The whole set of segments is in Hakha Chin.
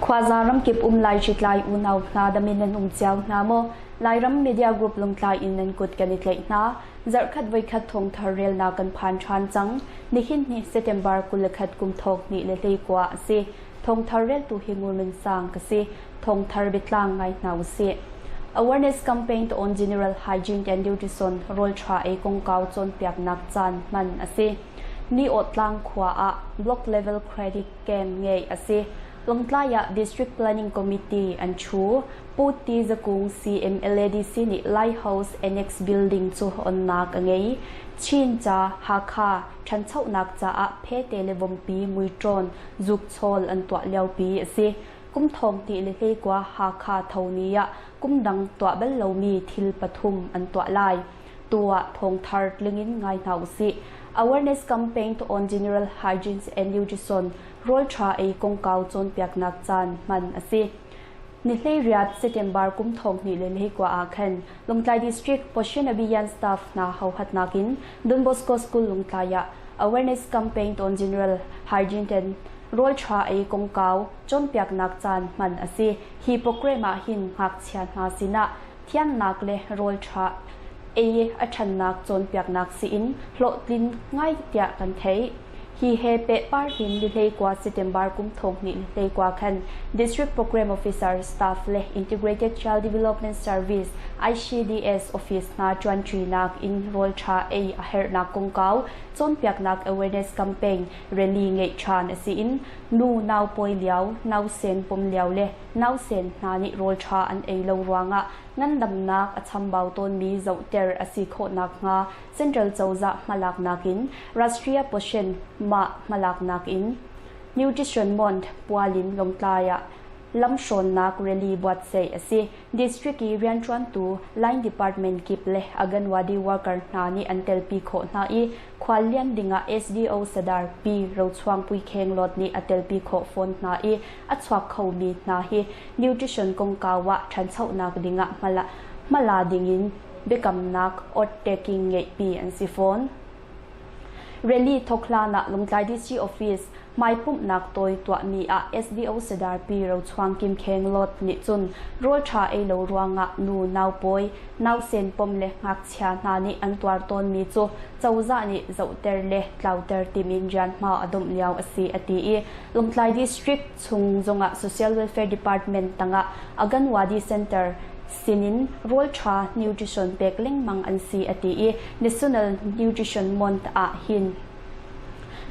Khuaza ramkip um Laihritlai unau hna dam in nan um cio hna maw? Lairam Media Group Lungtlai in nan kut kan i tlaih hna. Zarhkhat voikhat thawngthar relnak kan phan ṭhan cang. Nihin ni September 21 kum thawk ni le hleikua a si. Thawngthar reltu hi Ngurmin Sang ka si. Thawngthar biatlang ngai hna usih. Awareness campaign on general hygiene and nutrition rawl ṭha ei kongkau cawnpiaknak caan hman a si. Ni Awtlang khua ah block level credit camp ngeih a si. Lawngtlai ah District Planning Committee an ṭhu. Pu Ti Zakung CMLADC nih Lighthouse Annex Building cu onnak a ngei. Chin ca Hakha ṭhanchonak caah phete le vompi muiṭawn zukchawl an tuah liopi a si. Kum thong ti le hleikua Hakha tho ni ah kum dang tuah bal lomi thil pathum an tuah lai. Tu ah thawngthar tlingin ngai hna usih. Awareness campaign on general hygiene and nutrition rawl ṭha ei kongkau cawnpiaknak caan hman a si. Ni hleiriat September kum thong hnih le hleikua ah khan Lawngtlai District Poshan Abhiyan staff hna hohatnak in Don Bosco School Lungtlai ah awareness campaign on general hygiene and rawl ṭha ei kongkau cawnpiaknak caan hman a si. Hi program ah hin ngakchia hna sinah thiannak le rawl ṭha ei a ṭhannak cawnpiaknak siin hlawhtlin ngai tiah kan theih. Hi he pehpar hin ni hleikua September kum thong hnih hleikua khan District Program Officer staff le Integrated Child Development Service ICDS office hna ṭuanṭinak in rawl ṭha ei a herhnak kongkau cawnpiaknak awareness campaign rally ngeih ṭhan a si in nu nau pawi lio, nausen pom lio le nausen hna nih rawl ṭha an ei lo ruangah ngandamnak a chambau tawnmi zohter a si khawh nakhnga Central cozah hmalaknak in Rashtriya Poshan mah hmalaknak in Nutrition Month pual in Lawngtlai ah lamhrawnnak rally buatceih a si. District i rianṭuantu line department kip le Anganwadi worker hna nih an telpi khawh hna i khuallian dingah SDO Sadar Pi Rochuangpui Khenglawt nih a telpi khawh fawn hna i a chuak khomi hna hi nutrition kongkau ah ṭhanchonak dingah hmala dingin biakamnak oath taking ngeihpi an si fawn. Rally thawk hlan ah Lawngtlai DC Office hmaipumhnak tawi tuahmi ah SDO Sadar Pi Rochuang Kim Kheng Lawt nih cun rawl ṭha ei lo ruangah nu naupawi, nausen pom le ngakchia hna nih an tuar tawnmi cu cozah nih zohter le tlauter timin rianhma a domh lio a si a ti i Lawngtlai District chung zongah Social Welfare Department tangah Aganwadi Center sinin rawl ṭha nutrition pek lengmang an si a ti i National Nutrition Month ah hin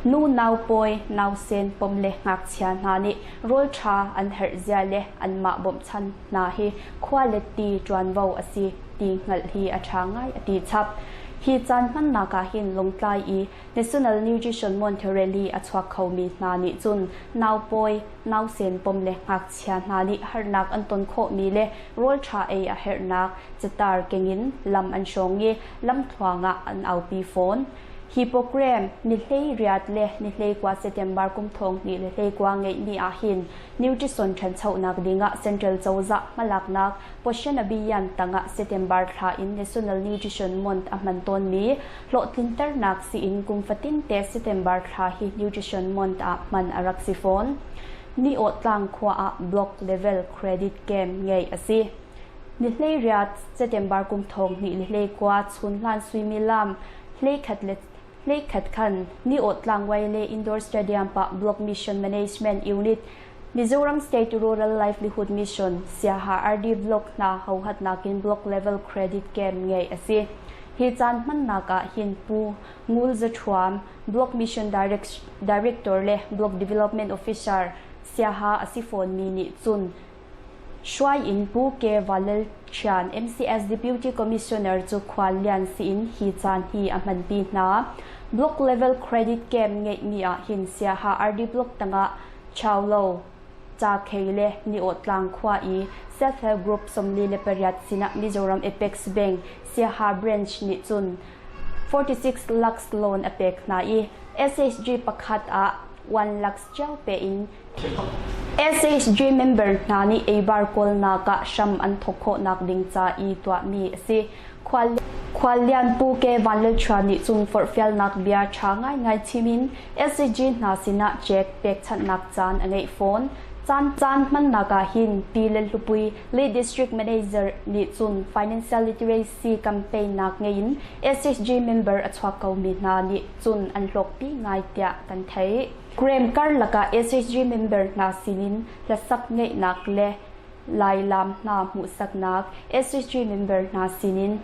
nu naupawi, nausen pom le ngakchia hna nih rawl ṭha an herh zia le anmah bawmhchan hna hi khua le ti ṭuanvo a si ti hngalh hi a ṭha ngai a ti chap. Hi caan hmannak ah hin Lawngtlai i National Nutrition Month Rally a chuak khomi hna nih cun naupawi, nausen pom le ngakchia hna nih harnak an ton khawhmi le rawl ṭha ei a herhnak catar keng in lam an hrawng i lamthluang ah an aupi fawn. Hi program ni hleiriat le ni hleikua September kum thong hnih le hleikua ngeihmi ahhin nutrition ṭhanchonak dingah Central cozah hmalaknak Poshan Abhiyan tangah September thla in National Nutrition Month a hman tawnmi hlawhtlinternak siin kum fatin te September thla hi Nutrition Month ah hman a rak si fawn. Ni Awtlang khua ah block level credit camp ngeih a si. Ni hleiriat September kum thong hnih le hleikua chunhlan suimilam hleikhat le hleikhat khan Ni Awtlang Waile Indoor Stadium pa Block Mission Management Unit Mizoram State Rural Livelihood Mission Siaha RD Block hna hohatnak in block level credit camp ngeih a si. Hi caan hmannak ah hin Pu Ngul Za Thuam, Block Mission Director le Block Development Officer Siaha a si fawnmi nih cun Hruai in Pu Ke Valel Thian, MCS Deputy Commissioner cu khuallian siin hi caan hi a hmanpi hna. Block level credit camp ngeihmi ah hin Siaha RD Block tangah Chaulo, Cakhei le Niawtlang khua i self-help group 48 sinah Mizoram Apex Bank Siaha branch nih cun 46 lakhs loan a pek hna i SHG pakhat ah 1 lakhs cio pe in SHG member hna nih eibar kawlnak ah hram an thawk khawhnak ding ca i tuahmi a si. Khuallian Pu Ke Vanlalchua nih cun forhfialnak bia ṭha ngaingai chim in SHG hna sinah check pekchanhnak caan a ngeih fawn. Caan caan hmannak ah hin Pi Lalhlupui le District Manager nih cun Financial Literacy campaign nak ngei in SHG member a chuak ko mi hna nih cun an hlawkpi ngai tiah kan theih. Graham karlak ah SHG member hna sinin hlasak ngeihnak le Lailam hna hmuhsaknak SHG member hna sinin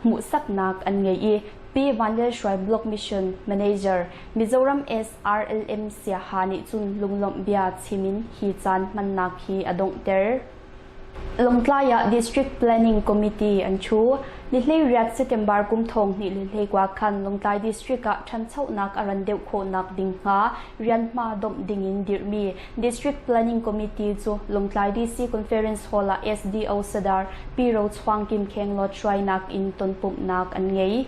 hmuhsaknak an ngei i Pi Vanlalhruai Block Mission Manager Mizoram SRLM Siaha nih cun lunglawmh bia chim in hi caan hmannak hi a donghter. Lawngtlai ah District Planning Committee an ṭhu. Ni 18 September kum thong hnih le hleikua khan Lawngtlai District ah ṭhanchonak a ran deuh khawhnak ding hnga rianhma domh ding in dirhmi District Planning Committee cu Lawngtlai DC Conference Hall ah SDO Sadar Pi Ro Chuang Kim Kheng Lawt hruainak in tonpumhnak an ngei.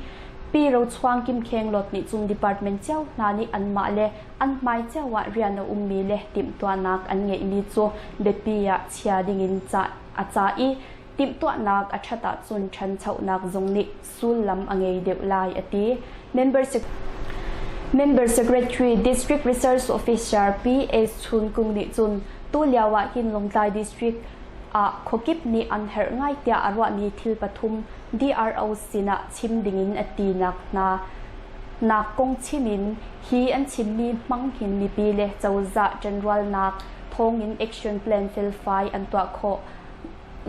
Pi Ro Chuang Kim Kheng Lawt nih cun department cio hna nih anmah le an hmai cio ah rian a ummi le timhtuahnak an ngeihmi cu biapi ah chia dingin ca a cah i timhtuahnak a ṭhat ahcun ṭhanchonak zong nih sullam a ngei deuh lai a ti. Member Member Secretary District Research Officer P.S. Chun Kung nih cun tu lio ah hin Lawngtlai District ah khuakip nih an herh ngai tiah a ruahmi thil pathum DRO sinah chim dingin a tinak hna nak kong chim in hi an chimmi hmang hin mipi le cozah ṭanrualnak thawngin action plan felfai an tuah khawh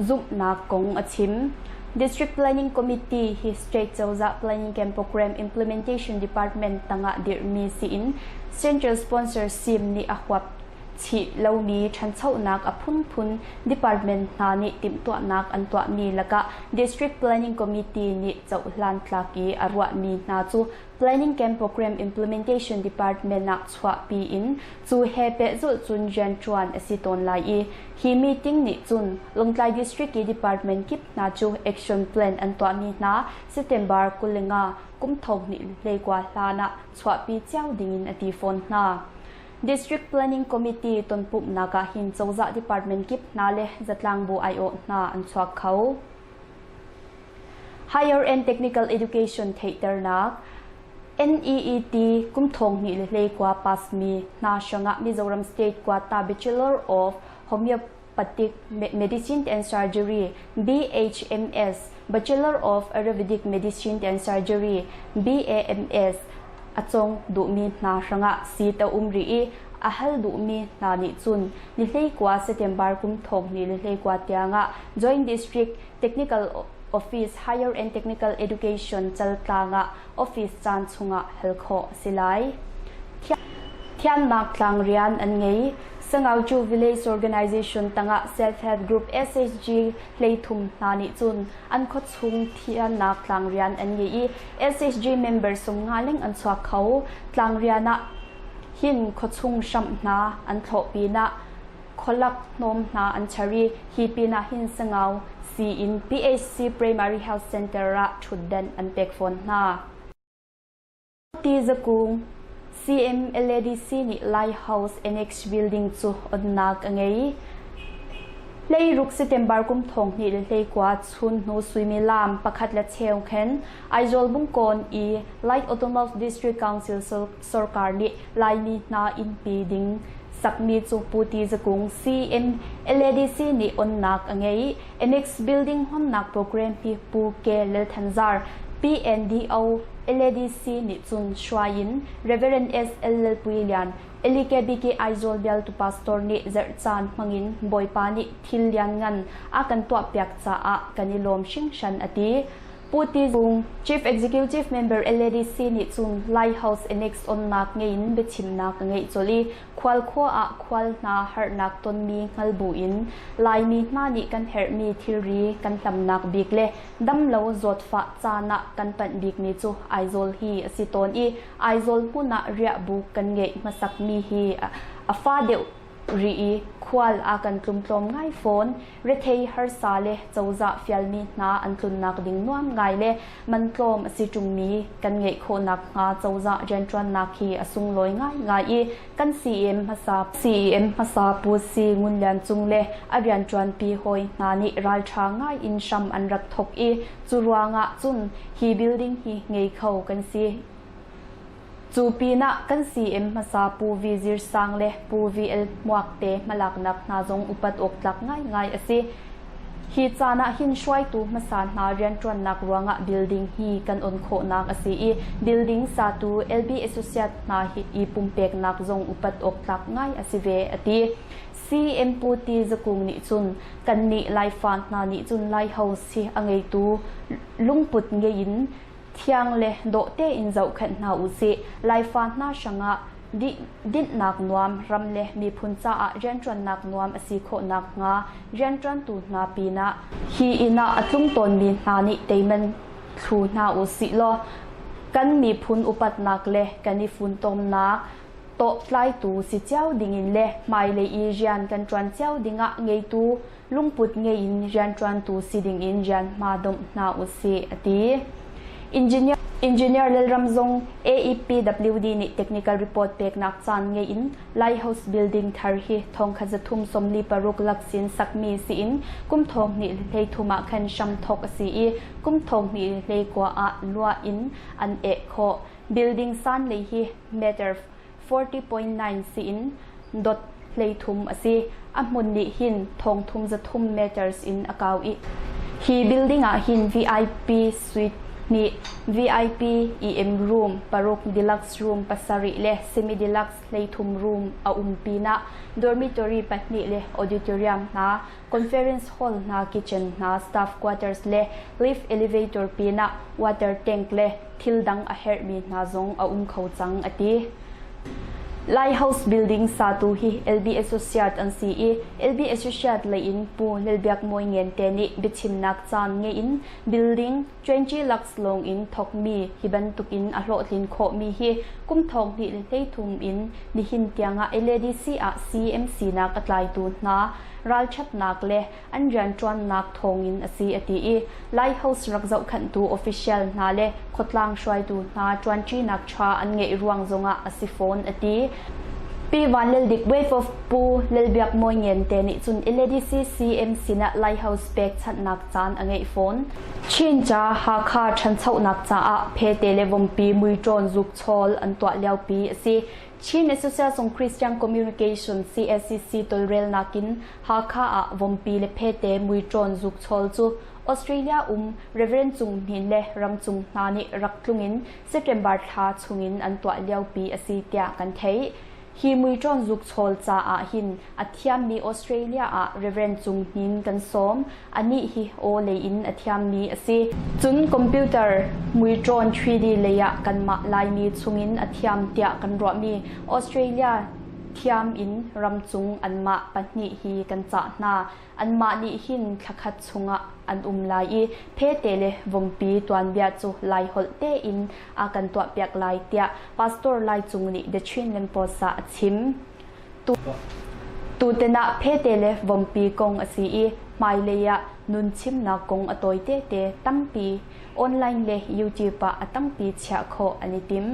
zumhnak kong a chim. District Planning Committee hi state cozah Planning Camp Program Implementation Department tangah dirhmi siin Central Sponsor SIM nih a huap chih lomi ṭhanchonak a phunphun department hna nih timhtuahnak an tuahmi lakah District Planning Committee nih cohlan tlak i a ruahmi hna cu Planning Camp Program Implementation Department ah chuahpi in cu he pehzulh cun rianṭuan a si tawn lai i hi meeting nih cun Lawngtlai District i department kip hna cu action plan an tuahmi hna September 25 kum 2021 hlan ah chuahpi cio dingin a ti fawn hna. District Planning Committee tonpumhnak ah hin cozah department kip hna le zatlangbu aiawh hna an chuak kho. Higher and Technical Education theihternak NEET kum thong hnih le hleikua pass mi hna hrangah Mizoram State Quota Bachelor of Homeopathic Medicine and Surgery BHMS Bachelor of Ayurvedic Medicine and Surgery BAMS a cawng duhmi hna hrangah seat a um rih i a hal duhmi hna nih cun ni 19 September kum thong hnih le 19 tiangah Joint District Technical Office Higher and Technical Education Chaltlang ah office caan chungah hal khawh a si lai. Thiannak tlang rian an ngei. Sangauchu Village Organization tangah Self-Help Group SHG hleithum hna nih cun an khuachung thiannak tlang rian an ngei i SHG member sung nga ling an chuak kho. Tlang rian ah hin khuachung hramh hna an thlawh pinah khualak hnawm hna an char i hi pinah hin Sangau sii-inn PHC Primary Health Center ah ṭhutdenh an pek fawn hna. Tizakung CMLADC nih Lighthouse Annex Building cu onnak a ngei. Hleiruk September kum thong hnih le hleikua chun hnu suimilam pakhat le cheu khen Aizawl Bungkawn i Light Autonomous District Council sorkar nih Laimi hna innpi ding sakmi cu Pu Tizakung CMLADC nih onnak a ngei. Annex Building honnak program hi Pu K. Lalthanzar, PNDO LADC nih cun hruai in Reverend S. L. Lalpuilian, LKBK Aizawl bialtu pastor nih zarhcaan hmangin Bawipa nih thil lianngan a kan tuahpiak caah kan i lawm hringhran a ti. Pu Ti Zung, Chief Executive Member LADC nih cun Lighthouse Annex onnak ngei in biachimnak a ngeih colh i Khualkhua ah khual hna harnak tonmi hngal buin Laimi hna nih kan herhmi thilri kan hlamnak bik le damlo zawtfah caan ah kan panh bikmi cu Aizawl hi a si tawn i Aizawl hmun ah riahbuk kan ngeih hmasakmi hi a fa deuh rih i khual a kan tlumtlawm ngai fawn. Rethei harsa le cozah fialmi hna an tlunnak ding nuam ngai le man tlawm a si ṭungmi kan ngeih khawh nakhnga cozah rianṭuannak hi a sunglawi ngaingai i kan CM hmasa CEM hmasa Pu Si Ngun Lian Cung le a rianṭuanpi hawi hna nih ralṭha ngai in hram an rak thawk i cu ruangah cun hi building hi ngei kho kan si. Cu pinah kan CM hmasa Pu V Zir Sang le Pu VL Hmuak te hmalaknak hna zong upat awk tlak ngaingai a si. Hi caan ah hin hruaitu hmasa hna rianṭuannak ruangah building hi kan on khawhnak a si i building satu LB Associate hna hi i pumpeknak zong upat awk tlak ngai a si ve, a ti. CM Pu Ti Zakung nih cun kannih Laifa hna nih cun Lai House hi a ngeitu lungput ngei in thiang le dawh tein zohkhenh hna usih. Laifa hna hrangah dinhnak nuam ram le miphun caah rianṭuannak nuam a si khawh nakhnga rianṭuantu hna pinah hi inn ah a tlung tawnmi hna nih teiman thlu hna usih law kan miphun upatnak le kan i funtomnak tawhtlaitu si cio dingin le hmailei i rian kan ṭuan cio dingah ngeitu lungput ngei in rianṭuantu si dingin rian hma domh hna usih, a ti. Engineer, Engineer Lalram zong AEPWD nih technical report peknak caan ngei in Lighthouse Building thar hi thongkhat 346 laksin sakmi si in kum thong hnih hlei thum ah khan hram thawk a si i kum thong hnih hlei kua ah luah in an eh khawh. Building san lei hi meter 40.9 si in dot 33 a si. A hmun nih hin thong thum za thum meters in a kau i hi building ah hin VIP suite nih VIP EM room paruk deluxe room pasarih le semi deluxe 33 room a um pinah dormitory pahnih le auditorium hna conference hall hna kitchen hna staff quarters le lift elevator pinah water tank le thil dang a herhmi hna zong a um kho cang a ti. Lai House Building satu hi LB Associate an si i LB Associate lei in Pu Lalbiak Mawi Ngen te nih biachimnak caan ngei in building 20 lakhs lawng in thawkmi hi bantuk in a hlawhtlin khawhmi hi kum thong hnih le 13 in nihin tiangah LADC ah CMC nak a tlaitu hna ralṭhatnak le an rianṭuannak thawngin a si a ti i Lai House rak zohkhenhtu official hna le khuatlang hruaitu hna ṭuanṭinak ṭha an ngeih ruang zongah a si fawn a ti. Pi Van Lel Dik Wave of Pu Lel Biak Mawi Ngen te nih cun LADC CM sinah Lai House pekchanhnak caan a ngeih fawn. Chin ca Hakha ṭhanchonak caah phete le vompi muiṭawn zukchawl an tuah liopi a si. Chin Association Christian Communication CACC tawlrelnak in Hakha ah vompi le phete muiṭawn zukchawl cu Australia um Reverend Cung Hnin le ramchung hna nih rak tlung in September thla chungin an tuah liopi a si tiah kan theih. Hi muiṭawn zukchawl caah hin a thiammi Australia ah Reverend Cung Hnin kan sawm. Anih hi aw lei in a thiammi a si. Cun computer muiṭawn 3D lei ah kanmah Laimi chungin a thiam tiah kan ruahmi Australia thiam in ramchung anmah pahnih hi kan cah hna. Anmah nih hin thlakhat chungah an um lai i phete le vompi tuanbia cu Laiholh tein a kan tuahpiak lai tiah Pastor Lai Cung nih The Chinland Post ah a chim. Tutan ah phete le vompi kong a si i hmailei ah nun chimnak kong a tawi tete tampi online le YouTube ah a tampi chiah khawh an i tim.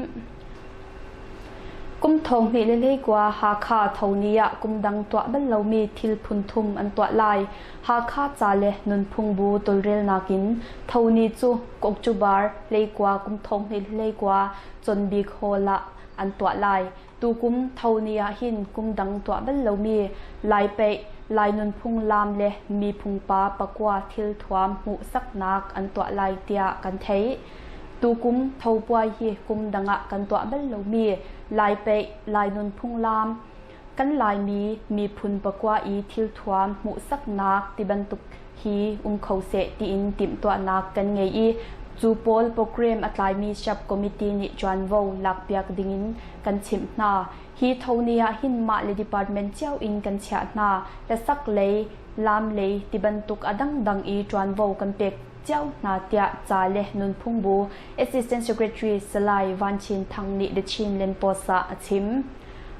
Kum thong hnih le hleikua Hakha tho ni ah kum dang tuah bal lomi thil phun thum an tuah lai. Hakha ca le nunphung bu tawlrelnak in tho ni cu Kokcubar hleikua kum thong hnih le hleikua Conbik Hall ah an tuah lai. Tukum tho ni ah hin kum dang tuah bal lomi Lai peih, Lai nunphung laam le miphung pa pakua thilthuam hmuhsaknak an tuah lai tiah kan theih. Tukum tho puai hi kum dang ah kan tuah bal lomi Lai peih, Lai nunphung laam, kan Laimi miphun pakua i thilthuam hmuhsaknak tibantuk hi um kho seh tiin timhtuahnak kan ngei i cu pawl program a tlaimi SHAP committee nih ṭuanvo lakpiak dingin kan chimh hna. Hi tho ni ah hin mah le department cio in kan chiah hna. Hlasak lei, laam lei tibantuk a dangdang i ṭuanvo kan pek cio hna tiah ca le nunphung bu Assistant Secretary Salai Van Chin Thang nih The Chinland Post ah a chim.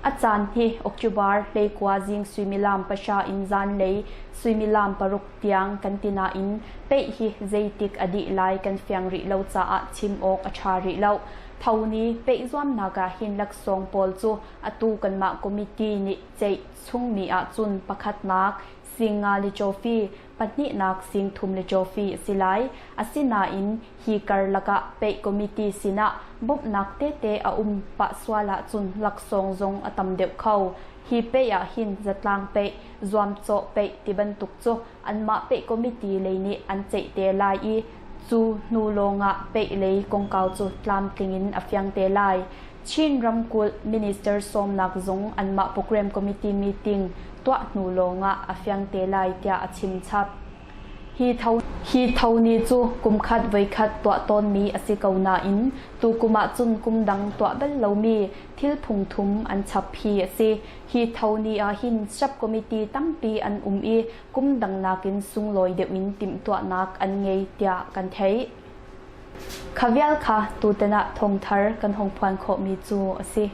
A caan hi October 19 zing suimilam pahra in zanlei suimilam paruk tiang kan ti nain peih hi zeitik a dih lai kan fiang rih lo caah chim awk a ṭha rih lo. Tho ni peih zuamnak ah hin laksawng pawl cu atu kanmah committee nih ceih chungmi ahcun pakhatnak. singa le trophy, pahnihnak 30,000 le trophy a si lai. Asinain hi karlak ah peih committee sinah bawmhnak tete a um pah sual ahcun laksawng zong a tam deuh kho. Hi peih ah hin zatlang peih, zuamcawh peih ti bantuk cu anmah peih committee lei nih an ceih te lai i cu hnu lawngah peih lei kongkau cu tlamtling in a fiang te lai. Chin ramkulh minister sawmnak zong anmah program committee meeting tuah hnu lawngah a fiang te lai tiah a chim chap. Hi tho ni cu kumkhat voikhat tuah tawnmi a si ko nain tukum ahcun kum dang tuah bal lomi thil phungthum an chap hi a si. Hi tho ni ahhin sub committee tampi an um i kum dang nakin sunglawi deuh in timhtuahnak an ngei tiah kan theih. Kha vial kha tutan ah thawngthar kan hung phuan khawhmi cu a si.